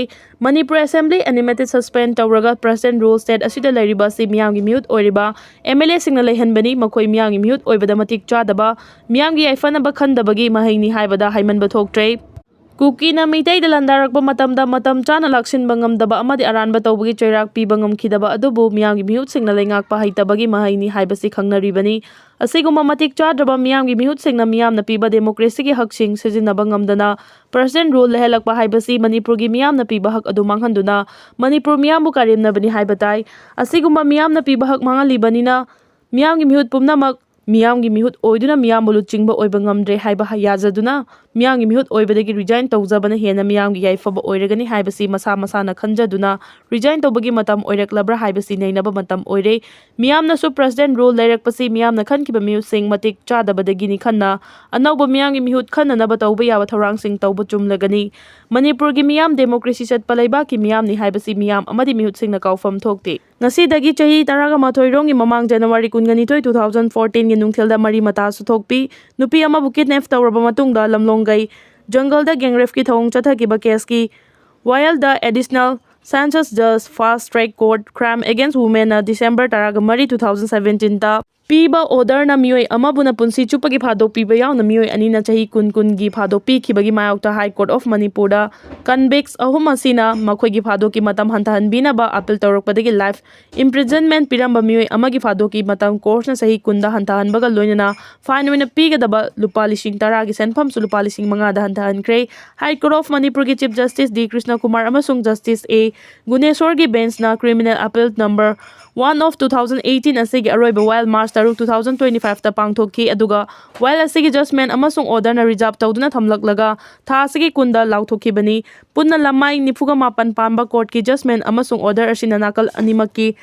ꯃꯅꯤꯄꯨꯔ ꯑꯦꯁꯦꯝꯕ꯭ꯂꯤ ꯑꯦꯅꯤꯃꯦꯇꯦꯗ ꯁꯁꯄꯦꯟ ꯇꯧꯔꯒ ꯄ꯭ꯔꯁꯤꯗꯦꯟ ꯔꯨꯜ ꯁ꯭ꯇꯦꯠ ꯑꯁꯤꯗ ꯂꯩꯔꯤꯕ ꯑꯁꯤ ꯃꯤꯌꯥꯝꯒꯤ ꯃꯤꯍꯨꯠ ꯑꯣꯏꯔꯤꯕ ꯑꯦꯝ ꯑꯦꯜ ꯑꯦꯁꯤꯡꯅ ꯂꯩꯍꯟꯕꯅꯤ꯫ ꯃꯈꯣꯏ ꯃꯤꯌꯥꯝꯒꯤ ꯃꯤꯍꯨꯠ ꯑꯣꯏꯕꯗ ꯃꯇꯤꯛ ꯆꯥꯗꯕ, ꯃꯤꯌꯥꯝꯒꯤ ꯌꯥꯏꯐꯅꯕ ꯈꯟꯗꯕꯒꯤ ꯃꯍꯩꯅꯤ ꯍꯥꯏꯕꯗ ꯍꯥꯏꯃꯟꯕ ꯊꯣꯛꯇ꯭ꯔꯦ꯫ ꯀꯨꯀꯤꯅ ꯃꯤꯇꯩꯗ ꯂꯥꯟꯗꯥꯔꯛꯄ ꯃꯇꯝꯗ ꯃꯇꯝ ꯆꯥꯅ ꯂꯥꯛꯁꯤꯟꯕ ꯉꯝꯗꯕ ꯑꯃꯗꯤ ꯑꯔꯥꯟꯕ ꯇꯧꯕꯒꯤ ꯆꯩꯔꯥꯛ ꯄꯤꯕ ꯉꯝꯈꯤꯗꯕ ꯑꯗꯨꯕꯨ ꯃꯤꯌꯥꯝꯒꯤ ꯃꯤꯍꯨꯠꯁꯤꯡꯅ ꯂꯩꯉꯥꯛꯄ ꯍꯩꯇꯕꯒꯤ ꯃꯍꯩꯅꯤ ꯍꯥꯏꯕꯁꯤ ꯈꯪꯅꯔꯤꯕꯅꯤ꯫ ꯑꯁꯤꯒꯨꯝꯕ ꯃꯇꯤꯛ ꯆꯥꯗ꯭ꯔꯕ ꯃꯤꯌꯥꯝꯒꯤ ꯃꯤꯍꯨꯠꯁꯤꯡꯅ ꯃꯤꯌꯥꯝꯅ ꯄꯤꯕ democracyꯒꯤ ꯍꯛꯁꯤꯡ ꯁꯤꯖꯤꯟꯅꯕ ꯉꯝꯗꯅ president rule ꯂꯩꯍꯜꯂꯛꯄ ꯍꯥꯏꯕꯁꯤ ꯃꯅꯤꯄꯨꯔꯒꯤ ꯃꯤꯌꯥꯝꯅ ꯄꯤꯕ ꯍꯛ ꯑꯗꯨ ꯃꯥꯡꯍꯟꯗꯨꯅ ꯃꯅꯤꯄꯨꯔ ꯃꯤꯌꯥꯝꯕꯨ ꯀꯥꯔꯦꯝꯅꯕꯅꯤ ꯍꯥꯏꯕ ꯇꯥꯏ꯫ ꯑꯁꯤꯒꯨꯝꯕ ꯃꯤꯌꯥꯝꯅ ꯄꯤꯕ ꯍꯛ ꯃꯥꯡꯍꯜꯂꯤꯕꯅꯤꯅ ꯃꯤꯌꯥꯝꯒꯤ ꯃꯤꯍꯨꯠ ꯄꯨꯝꯅꯃꯛ ꯃꯤꯌꯥꯝꯒꯤ ꯃꯤꯍꯨꯠ ꯑꯣꯏꯗꯨꯅ ꯃꯤꯌꯥꯝꯕꯨ ꯂꯨꯆꯤꯡꯕ ꯑꯣꯏꯕ ꯉꯝꯗ꯭ꯔꯦ ꯍꯥꯏꯕ ꯌꯥꯖꯗꯨꯅ ꯃꯤꯌꯥꯝꯒꯤ ꯃꯤꯍꯨꯠ ꯑꯣꯏꯕꯗꯒꯤ resign ꯇꯧꯖꯕꯅ ꯍꯦꯟꯅ ꯃꯤꯌꯥꯝꯒꯤ ꯌꯥꯏꯐꯕ ꯑꯣꯏꯔꯒꯅꯤ ꯍꯥꯏꯕꯁꯤ ꯃꯁꯥ ꯃꯁꯥꯅ ꯈꯟꯖꯗꯨꯅ resign ꯇꯧꯕꯒꯤ ꯃꯇꯝ ꯑꯣꯏꯔꯛꯂꯕ꯭ꯔꯥ ꯍꯥꯏꯕꯁꯤ ꯅꯩꯅꯕ ꯃꯇꯝ ꯑꯣꯏꯔꯦ꯫ ꯃꯤꯌꯥꯝꯅꯁꯨ president rule ꯂꯩꯔꯛꯄꯁꯤ ꯃꯤꯌꯥꯝꯅ ꯈꯟꯈꯤꯕ ꯃꯤꯍꯨꯠꯁꯤꯡ ꯃꯇꯤꯛ ꯆꯥꯗꯕꯗꯒꯤꯅꯤ ꯈꯟꯅ ꯑꯅꯧꯕ ꯃꯤꯌꯥꯝꯒꯤ ꯃꯤꯍꯨꯠ ꯈꯟꯅꯅꯕ ꯇꯧꯕ ꯌꯥꯕ ꯊꯧꯔꯥꯡꯁꯤꯡ ꯇꯧꯕ ꯆꯨꯝꯂꯒꯅꯤ꯫ ꯃꯅꯤꯄꯨꯔꯒꯤ ꯃꯤꯌꯥꯝ democracy ꯆꯠꯄ ꯂꯩꯕꯥꯛꯀꯤ ꯃꯤꯌꯥꯝꯅꯤ ꯍꯥꯏꯕꯁꯤ ꯃꯤꯌꯥꯝ ꯑꯃꯗꯤ ꯃꯤꯍꯨꯠꯁꯤꯡꯅ ꯀꯥꯎꯐꯝ ꯊꯣꯛꯇꯦ꯫ ꯉꯁꯤꯗꯒꯤ ꯆꯍꯤ ꯇꯔꯥꯃꯥꯊꯣꯏ ꯔꯣꯝꯒꯤ ꯃꯃꯥꯡ January ꯀꯨꯟꯒ ꯅꯤꯊꯣꯏ, two thousand fourteen ꯒꯤ ꯅꯨꯡꯊꯤꯜꯗ ꯃꯔꯤ ꯃꯇꯥꯁꯨ ꯊꯣꯛꯄꯤ ꯅꯨꯄꯤ ꯑꯃꯕꯨ kidnap ꯇꯧꯔꯕ ꯃꯇꯨꯡꯗ ꯂꯝꯂꯣꯡꯒꯩ ꯖꯪꯒꯜꯗ gang rapeꯀꯤ ꯊꯧꯑꯣꯡ ꯆꯠꯊꯈꯤꯕ caseꯀꯤ ꯋꯥꯌꯦꯜꯗ additional sessions judge fast track court crime against womenꯅ December ꯇꯔꯥꯃꯔꯤ, two thousand seventeenꯗ ꯄꯤꯕ orderꯅ ꯃꯤꯑꯣꯏ ꯑꯃꯕꯨꯅ ꯄꯨꯟꯁꯤ ꯆꯨꯞꯄꯒꯤ ꯐꯥꯗꯣꯛ ꯄꯤꯕ ꯌꯥꯎꯅ ꯃꯤꯑꯣꯏ ꯑꯅꯤꯅ ꯆꯍꯤ ꯀꯨꯟ ꯀꯨꯟꯒꯤ ꯐꯥꯗꯣꯛ ꯄꯤꯈꯤꯕꯒꯤ ꯃꯥꯌꯣꯛꯇ High Court of Manipurꯗ convicts ꯑꯍꯨꯝ ꯑꯁꯤꯅ ꯃꯈꯣꯏꯒꯤ ꯐꯥꯗꯣꯛꯀꯤ ꯃꯇꯝ ꯍꯟꯊꯍꯟꯕꯤꯅꯕ appeal ꯇꯧꯔꯛꯄꯗꯒꯤ life imprisonment ꯄꯤꯔꯝꯕ ꯃꯤꯑꯣꯏ ꯑꯃꯒꯤ ꯐꯥꯗꯣꯛꯀꯤ ꯃꯇꯝ courtꯅ ꯆꯍꯤ ꯀꯨꯟꯗ ꯍꯟꯊꯍꯟꯕꯒ ꯂꯣꯏꯅꯅ fine ꯑꯣꯏꯅ ꯄꯤꯒꯗꯕ ꯂꯨꯄꯥ ꯂꯤꯁꯤꯡ ꯇꯔꯥꯒꯤ ꯁꯦꯟꯐꯝꯁꯨ ꯂꯨꯄꯥ ꯂꯤꯁꯤꯡ ꯃꯉꯥꯗ ꯍꯟꯊꯍꯟꯈ꯭ꯔꯦ꯫ High Court of Manipurꯒꯤ Chief Justice D Krishna Kumar ꯑꯃꯁꯨꯡ Justice A ꯒꯨꯅꯦꯁꯣꯔꯒꯤ benchꯅ criminal appeal number one of two thousand eighteen ꯑꯁꯤꯒꯤ ꯑꯔꯣꯏꯕ ꯋꯥꯌꯦꯜ March ꯇꯔꯨꯛ, two thousand twenty-fiveꯇ ꯄꯥꯡꯊꯣꯛꯈꯤ, ꯑꯗꯨꯒ ꯋꯥꯌꯦꯜ ꯑꯁꯤꯒꯤ judgment ꯑꯃꯁꯨꯡ orderꯅ reserve ꯇꯧꯗꯨꯅ ꯊꯝꯂꯛꯂꯒ ꯊꯥ ꯑꯁꯤꯒꯤ ꯀꯨꯟꯗ ꯂꯥꯎꯊꯣꯛꯈꯤꯕꯅꯤ꯫ ꯄꯨꯟꯅ ꯂꯃꯥꯏ ꯅꯤꯐꯨꯒ ꯃꯥꯄꯟ ꯄꯥꯟꯕ courtꯀꯤ judgment ꯑꯃꯁꯨꯡ order ꯑꯁꯤꯅ ꯅꯥꯀꯜ ꯑꯅꯤꯃꯛꯀꯤ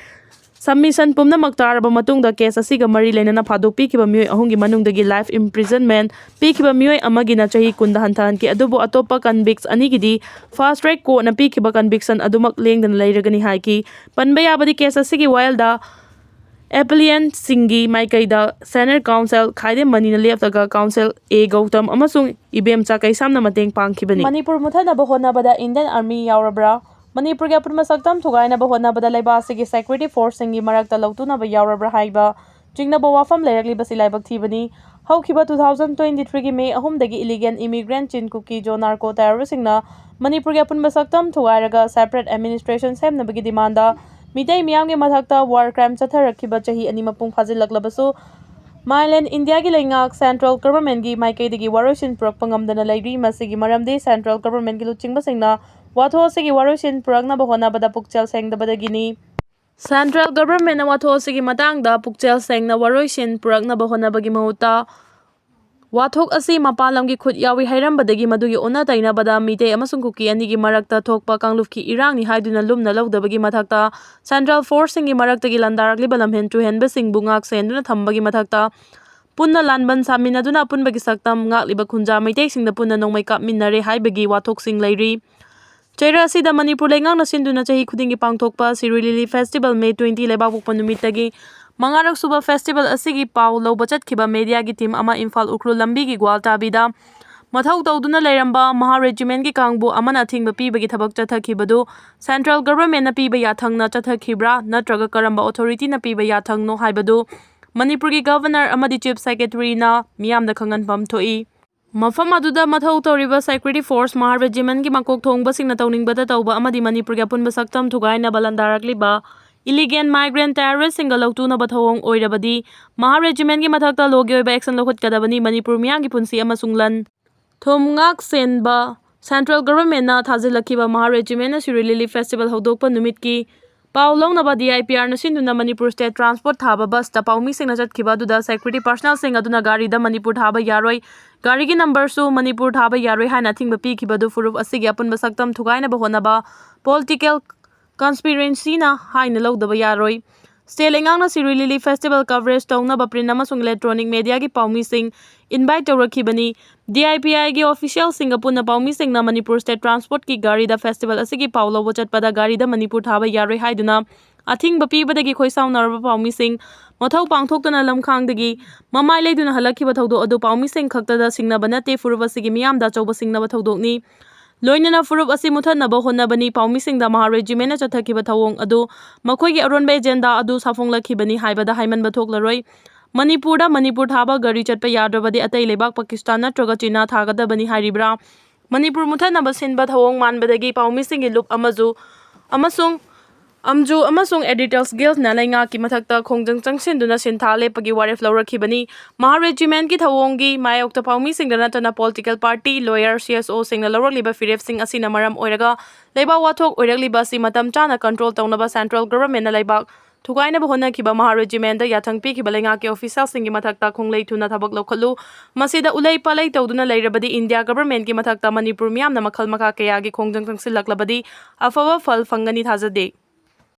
submission ꯄꯨꯝꯅꯃꯛ ꯇꯥꯔꯕ ꯃꯇꯨꯡꯗ case ꯑꯁꯤꯒ ꯃꯔꯤ ꯂꯩꯅꯅ ꯐꯥꯗꯣꯛ ꯄꯤꯈꯤꯕ ꯃꯤꯑꯣꯏ ꯑꯍꯨꯝꯒꯤ ꯃꯅꯨꯡꯗꯒꯤ life imprisonment ꯄꯤꯈꯤꯕ ꯃꯤꯑꯣꯏ ꯑꯃꯒꯤꯅ ꯆꯍꯤ ꯀꯨꯟꯗ ꯍꯟꯊꯍꯟꯈꯤ, ꯑꯗꯨꯕꯨ ꯑꯇꯣꯞꯄ convicts ꯑꯅꯤꯒꯤꯗꯤ fast track courtꯅ ꯄꯤꯈꯤꯕ conviction ꯑꯗꯨꯃꯛ ꯂꯦꯡꯗꯅ ꯂꯩꯔꯒꯅꯤ ꯍꯥꯏꯈꯤ꯫ ꯄꯟꯕ ꯌꯥꯕꯗꯤ, case ꯑꯁꯤꯒꯤ ꯋꯥꯌꯦꯜꯗ appellantꯁꯤꯡꯒꯤ ꯃꯥꯏꯀꯩꯗ senior counsel ꯈꯥꯏꯗꯦꯝ ꯃꯅꯤꯅ ꯂꯦꯞꯂꯒ counsel A ꯒꯧꯇꯝ ꯑꯃꯁꯨꯡ ꯏꯕꯦꯝꯆꯥ ꯀꯩꯁꯥꯝꯅ ꯃꯇꯦꯡ ꯄꯥꯡꯈꯤꯕꯅꯤ꯫ ꯃꯅꯤꯄꯨꯔ ꯃꯨꯠꯊꯠꯅꯕ ꯍꯣꯠꯅꯕꯗ Indian Army ꯌꯥꯎꯔꯕ꯭ꯔꯥ? ꯃꯅꯤꯄꯨꯔꯒꯤ ꯑꯄꯨꯟꯕ ꯁꯛꯇꯝ ꯊꯨꯒꯥꯏꯅꯕ ꯍꯣꯠꯅꯕꯗ ꯂꯩꯕꯥꯛ ꯑꯁꯤꯒꯤ security forceꯁꯤꯡꯒꯤ ꯃꯔꯛꯇ ꯂꯧꯇꯨꯅꯕ ꯌꯥꯎꯔꯕ꯭ꯔꯥ ꯍꯥꯏꯕ ꯆꯤꯡꯅꯕ ꯋꯥꯐꯝ ꯂꯩꯔꯛꯂꯤꯕꯁꯤ ꯂꯥꯏꯕꯛ ꯊꯤꯕꯅꯤ꯫ ꯍꯧꯈꯤꯕ two thousand twenty three ꯒꯤ May ꯑꯍꯨꯝꯗꯒꯤ illegal immigrant Chin Kuki Zo narco terrorist ꯁꯤꯡꯅ ꯃꯅꯤꯄꯨꯔꯒꯤ ꯑꯄꯨꯟꯕ ꯁꯛꯇꯝ ꯊꯨꯒꯥꯏꯔꯒ separate administration ꯁꯦꯝꯅꯕꯒꯤ demand ꯗ ꯃꯤꯇꯩ ꯃꯤꯌꯥꯝꯒꯤ ꯃꯊꯛꯇ war crime ꯆꯠꯊꯔꯛꯈꯤꯕ ꯆꯍꯤ ꯑꯅꯤ ꯃꯄꯨꯡ ꯐꯥꯖꯤꯜꯂꯛꯂꯕꯁꯨ, mainland India ꯒꯤ ꯂꯩꯉꯥꯛ central government ꯀꯤ ꯃꯥꯏꯀꯩꯗꯒꯤ ꯋꯥꯔꯣꯏꯁꯤꯟ ꯄꯨꯔꯛꯄ ꯉꯝꯗꯅ ꯂꯩꯔꯤ꯫ ꯃꯁꯤꯒꯤ ꯃꯔꯝꯗꯤ central government ꯀꯤ ꯂꯨꯆꯤꯡꯕꯁꯤꯡꯅ ꯋꯥꯊꯣꯛ ꯑꯁꯤꯒꯤ ꯋꯥꯔꯣꯏꯁꯤꯟ ꯄꯨꯔꯛꯅꯕ ꯍꯣꯠꯅꯕꯗ ꯄꯨꯛꯆꯦꯜ ꯁꯦꯡꯗꯕꯗꯒꯤꯅꯤ꯫ Central government ꯅ ꯋꯥꯊꯣꯛ ꯑꯁꯤꯒꯤ ꯃꯇꯥꯡꯗ ꯄꯨꯛꯆꯦꯜ ꯁꯦꯡꯅ ꯋꯥꯔꯣꯏꯁꯤꯟ ꯄꯨꯔꯛꯅꯕ ꯍꯣꯠꯅꯕꯒꯤ ꯃꯍꯨꯠꯇ, ꯋꯥꯊꯣꯛ ꯑꯁꯤ ꯃꯄꯥꯟ ꯂꯝꯒꯤ ꯈꯨꯠ ꯌꯥꯎꯏ ꯍꯥꯏꯔꯝꯕꯗꯒꯤ ꯃꯗꯨꯒꯤ ꯑꯣꯟꯅ ꯇꯩꯅꯕꯗ ꯃꯤꯇꯩ ꯑꯃꯁꯨꯡ ꯀꯨꯀꯤ ꯑꯅꯤꯒꯤ ꯃꯔꯛꯇ ꯊꯣꯛꯄ ꯀꯥꯡꯂꯨꯞꯀꯤ ꯏꯔꯥꯡꯅꯤ ꯍꯥꯏꯗꯨꯅ ꯂꯨꯝꯅ ꯂꯧꯗꯕꯒꯤ ꯃꯊꯛꯇ, central force ꯁꯤꯡꯒꯤ ꯃꯔꯛꯇꯒꯤ ꯂꯥꯟꯗꯥꯔꯛꯂꯤꯕ ꯂꯝꯍꯦꯟ ꯇꯨꯍꯦꯟꯕꯁꯤꯡꯕꯨ ꯉꯥꯛ ꯁꯦꯟꯗꯨꯅ ꯊꯝꯕꯒꯤ ꯃꯊꯛꯇ, ꯄꯨꯟꯅ ꯂꯥꯟꯕꯟ ꯁꯥꯃꯤꯟꯅꯗꯨꯅ ꯑꯄꯨꯟꯕꯒꯤ ꯁꯛꯇꯝ ꯉꯥꯛꯂꯤꯕ ꯈꯨꯟꯖꯥ ꯃꯩꯇꯩꯁꯤꯡꯗ ꯄꯨꯟꯅ ꯅꯣꯡꯃꯩ ꯀꯥꯞꯃꯤꯟꯅꯔꯦ ꯍꯥꯏꯕꯒꯤ ꯋꯥꯊꯣꯛꯁꯤꯡ ꯂꯩꯔꯤ꯫ ꯆꯩꯔꯥ ꯑꯁꯤꯗ ꯃꯅꯤꯄꯨꯔ ꯂꯩꯉꯥꯛꯅ ꯁꯤꯟꯗꯨꯅ ꯆꯍꯤ ꯈꯨꯗꯤꯡꯒꯤ ꯄꯥꯡꯊꯣꯛꯄ ꯁꯤꯔꯣꯏ ꯂꯤꯂꯤ festival May twenty ꯂꯩꯕꯥꯛꯄꯣꯛꯄ ꯅꯨꯃꯤꯠꯇꯒꯤ ꯃꯉꯥꯔꯛ ꯁꯨꯕ festival ꯑꯁꯤꯒꯤ ꯄꯥꯎ ꯂꯧꯕ ꯆꯠꯈꯤꯕ media ꯒꯤ team ꯑꯃ ꯏꯝꯐꯥꯜ ꯎꯈ꯭ꯔꯨꯜ ꯂꯝꯕꯤꯒꯤ ꯒ꯭ꯋꯥꯜꯇꯥꯕꯤꯗ ꯃꯊꯧ ꯇꯧꯗꯨꯅ ꯂꯩꯔꯝꯕ ꯃꯍꯥ regiment ꯀꯤ ꯀꯥꯡꯕꯨ ꯑꯃꯅ ꯑꯊꯤꯡꯕ ꯄꯤꯕꯒꯤ ꯊꯕꯛ ꯆꯠꯊꯈꯤꯕꯗꯨ central government ꯅ ꯄꯤꯕ ꯌꯥꯊꯪꯅ ꯆꯠꯊꯈꯤꯕ꯭ꯔꯥ ꯅꯠꯇ꯭ꯔꯒ ꯀꯔꯝꯕ authority ꯅ ꯄꯤꯕ ꯌꯥꯊꯪꯅꯣ ꯍꯥꯏꯕꯗꯨ ꯃꯅꯤꯄꯨꯔꯒꯤ governor ꯑꯃꯗꯤ chief secretary ꯅ ꯃꯤꯌꯥꯝꯗ ꯈꯪꯍꯟꯐꯝ ꯊꯣꯛꯏ꯫ ꯃꯐꯝ ꯑꯗꯨꯗ ꯃꯊꯧ ꯇꯧꯔꯤꯕ security force ꯃꯍꯥ regiment ꯀꯤ ꯃꯀꯣꯛ ꯊꯣꯡꯕꯁꯤꯡꯅ ꯇꯧꯅꯤꯡꯕꯗ ꯇꯧꯕ ꯑꯃꯗꯤ ꯃꯅꯤꯄꯨꯔꯒꯤ ꯑꯄꯨꯟꯕ ꯁꯛꯇꯝ ꯊꯨꯒꯥꯏꯅꯕ ꯂꯥꯟꯗꯥꯔꯛꯂꯤꯕ illegal migrant terrorist ꯁꯤꯡꯒ ꯂꯧꯇꯨꯅꯕ ꯊꯧꯑꯣꯡ ꯑꯣꯏꯔꯕꯗꯤ ꯃꯍꯥ regiment ꯀꯤ ꯃꯊꯛꯇ law ꯒꯤ ꯑꯣꯏꯕ action ꯂꯧꯈꯠꯀꯗꯕꯅꯤ꯫ ꯃꯅꯤꯄꯨꯔ ꯃꯤꯌꯥꯝꯒꯤ ꯄꯨꯟꯁꯤ ꯑꯃꯁꯨꯡ ꯂꯟ ꯊꯨꯝ ꯉꯥꯛ ꯁꯦꯟꯕ central government ꯅ ꯊꯥꯖꯤꯜꯂꯛꯈꯤꯕ ꯃꯍꯥ regiment ꯅ ꯁꯤꯔꯣꯏ ꯂꯤꯂꯤ festival ꯍꯧꯗꯣꯛꯄ ꯅꯨꯃꯤꯠꯀꯤ ꯄꯥꯎ ꯂꯧꯅꯕ D I P R ꯅ ꯁꯤꯟꯗꯨꯅ ꯃꯅꯤꯄꯨꯔ state transport ꯊꯥꯕ bus ꯇ ꯄꯥꯎꯃꯤꯁꯤꯡꯅ ꯆꯠꯈꯤꯕ ꯑꯗꯨꯗ security personnel ꯁꯤꯡ ꯑꯗꯨꯅ ꯒꯥꯔꯤꯗ ꯃꯅꯤꯄꯨꯔ ꯊꯥꯕ ꯌꯥꯔꯣꯏ, ꯒꯥꯔꯤꯒꯤ number ꯁꯨ ꯃꯅꯤꯄꯨꯔ ꯊꯥꯕ ꯌꯥꯔꯣꯏ ꯍꯥꯏꯅ ꯑꯊꯤꯡꯕ ꯄꯤꯈꯤꯕ ꯑꯗꯨ ꯐꯨꯔꯨꯞ ꯑꯁꯤꯒꯤ ꯑꯄꯨꯟꯕ ꯁꯛꯇꯝ ꯊꯨꯒꯥꯏꯅꯕ ꯍꯣꯠꯅꯕ political conspiracy ꯅ ꯍꯥꯏꯅ ꯂꯧꯗꯕ ꯌꯥꯔꯣꯏ꯫ State ꯂꯩꯉꯥꯛꯅ ꯁꯤꯔꯣꯏ ꯂꯤꯂꯤ festival coverage ꯇꯧꯅꯕ print ꯑꯃꯁꯨꯡ electronic media ꯒꯤ ꯄꯥꯎꯃꯤꯁꯤꯡ invite ꯇꯧꯔꯛꯈꯤꯕꯅꯤ꯫ D I P R ꯒꯤ official ꯁꯤꯡꯒ ꯄꯨꯟꯅ ꯄꯥꯎꯃꯤꯁꯤꯡꯅ ꯃꯅꯤꯄꯨꯔ state transport ꯀꯤ ꯒꯥꯔꯤꯗ festival ꯑꯁꯤꯒꯤ ꯄꯥꯎ ꯂꯧꯕ ꯆꯠꯄꯗ ꯒꯥꯔꯤꯗ ꯃꯅꯤꯄꯨꯔ ꯊꯥꯕ ꯌꯥꯔꯣꯏ ꯍꯥꯏꯗꯨꯅ ꯑꯊꯤꯡꯕ ꯄꯤꯕꯗꯒꯤ ꯈꯣꯏꯁꯥꯎꯅꯔꯕ ꯄꯥꯎꯃꯤꯁꯤꯡ ꯃꯊꯧ ꯄꯥꯡꯊꯣꯛꯇꯅ ꯂꯝꯈꯥꯡꯗꯒꯤ ꯃꯃꯥꯏ ꯂꯩꯗꯨꯅ ꯍꯜꯂꯛꯈꯤꯕ ꯊꯧꯗꯣꯛ ꯑꯗꯨ ꯄꯥꯎꯃꯤꯁꯤꯡ ꯈꯛꯇꯗ ꯁꯤꯡꯅꯕ ꯅꯠꯇꯦ, ꯐꯨꯔꯨꯞ ꯑꯁꯤꯒꯤ ꯃꯤꯌꯥꯝꯗ ꯑꯆꯧꯕ ꯁꯤꯡꯅꯕ ꯊꯧꯗꯣꯛꯅꯤ꯫ ꯂꯣꯏꯅꯅ ꯐꯨꯔꯨꯞ ꯑꯁꯤ ꯃꯨꯊꯠꯅꯕ ꯍꯣꯠꯅꯕꯅꯤ꯫ ꯄꯥꯎꯃꯤꯁꯤꯡꯗ ꯃꯍꯥ ꯔꯦꯖꯤꯃꯦꯟꯅ ꯆꯠꯊꯈꯤꯕ ꯊꯧꯑꯣꯡ ꯑꯗꯨ ꯃꯈꯣꯏꯒꯤ ꯑꯔꯣꯟꯕ ꯑꯦꯖꯦꯟꯗꯥ ꯑꯗꯨ ꯁꯥꯐꯣꯡꯂꯛꯈꯤꯕꯅꯤ ꯍꯥꯏꯕꯗ ꯍꯥꯏꯃꯟꯕ ꯊꯣꯛꯂꯔꯣꯏ꯫ ꯃꯅꯤꯄꯨꯔꯗ ꯃꯅꯤꯄꯨꯔ ꯊꯥꯕ ꯒꯥꯔꯤ ꯆꯠꯄ ꯌꯥꯗ꯭ꯔꯕꯗꯤ ꯑꯇꯩ ꯂꯩꯕꯥꯛ ꯄꯥꯀꯤꯁꯇꯥꯟ ꯅꯠꯇ꯭ꯔꯒ ꯆꯤꯅꯥ ꯊꯥꯒꯗꯕꯅꯤ ꯍꯥꯏꯔꯤꯕ꯭ꯔꯥ? ꯃꯅꯤꯄꯨꯔ ꯃꯨꯊꯠꯅꯕ ꯁꯤꯟꯕ ꯊꯧꯑꯣꯡ ꯃꯥꯟꯕꯗꯒꯤ ꯄꯥꯎꯃꯤꯁꯤꯡꯒꯤ ꯂꯨꯞ ꯑꯃꯁꯨ ꯑꯃꯁꯨꯡ ꯑꯝꯖꯨ ꯑꯃꯁꯨꯡ ꯑꯦꯗꯤꯇꯔꯁ ꯒꯤꯜꯅ ꯂꯩꯉꯥꯛꯀꯤ ꯃꯊꯛꯇ ꯈꯣꯡꯖꯪ ꯆꯪꯁꯤꯟꯗꯨꯅ ꯁꯤꯟꯊꯥ ꯂꯦꯞꯄꯒꯤ ꯋꯥꯔꯦꯞ ꯂꯧꯔꯛꯈꯤꯕꯅꯤ꯫ ꯃꯍꯥ ꯔꯦꯖꯤꯃꯦꯟꯒꯤ ꯊꯧꯑꯣꯡꯒꯤ ꯃꯥꯌꯣꯛꯇ ꯄꯥꯎꯃꯤꯁꯤꯡꯗ ꯅꯠꯇꯅ political party, lawyer, C S ꯑꯣꯁꯤꯡꯅ ꯂꯧꯔꯛꯂꯤꯕ ꯐꯤꯔꯦꯞꯁꯤꯡ ꯑꯁꯤꯅ ꯃꯔꯝ ꯑꯣꯏꯔꯒ ꯂꯩꯕꯥꯛ ꯋꯥꯊꯣꯛ ꯑꯣꯏꯔꯛꯂꯤꯕ ꯑꯁꯤ ꯃꯇꯝ ꯆꯥꯅ ꯀꯟꯇ꯭ꯔꯣꯜ ꯇꯧꯅꯕ ꯁꯦꯟꯇ꯭ꯔꯦꯜ ꯒꯚꯔꯟꯃꯦꯟꯠꯅ ꯂꯩꯕꯥꯛ ꯊꯨꯒꯥꯏꯅꯕ ꯍꯣꯠꯅꯈꯤꯕ ꯃꯍꯥ ꯔꯦꯖꯤꯃꯦꯟꯗ ꯌꯥꯊꯪ ꯄꯤꯈꯤꯕ ꯂꯩꯉꯥꯛꯀꯤ ꯑꯣꯐꯤꯁꯤꯌꯦꯜꯁꯤꯡꯒꯤ ꯃꯊꯛꯇ ꯈꯣꯡꯂꯩ ꯊꯨꯅ ꯊꯕꯛ ꯂꯧꯈꯠꯂꯨ꯫ ꯃꯁꯤꯗ ꯎꯂꯩ ꯄꯥꯂꯩ ꯇꯧꯗꯨꯅ ꯂꯩꯔꯕꯗꯤ ꯏꯟꯗꯤꯌꯥ ꯒꯚꯔꯟꯃꯦꯟꯠꯀꯤ ꯃꯊꯛꯇ ꯃꯅꯤꯄꯨꯔ ꯃꯤꯌꯥꯝꯅ ꯃꯈꯜ ꯃꯈꯥ ꯀꯌꯥꯒꯤ ꯈꯣꯡꯖꯪ ꯆꯪꯁꯤꯜꯂꯛꯂꯕꯗꯤ ꯑꯐꯕ ꯐꯜ ꯐꯪꯒꯅꯤ ꯊꯥꯖꯗꯦ꯫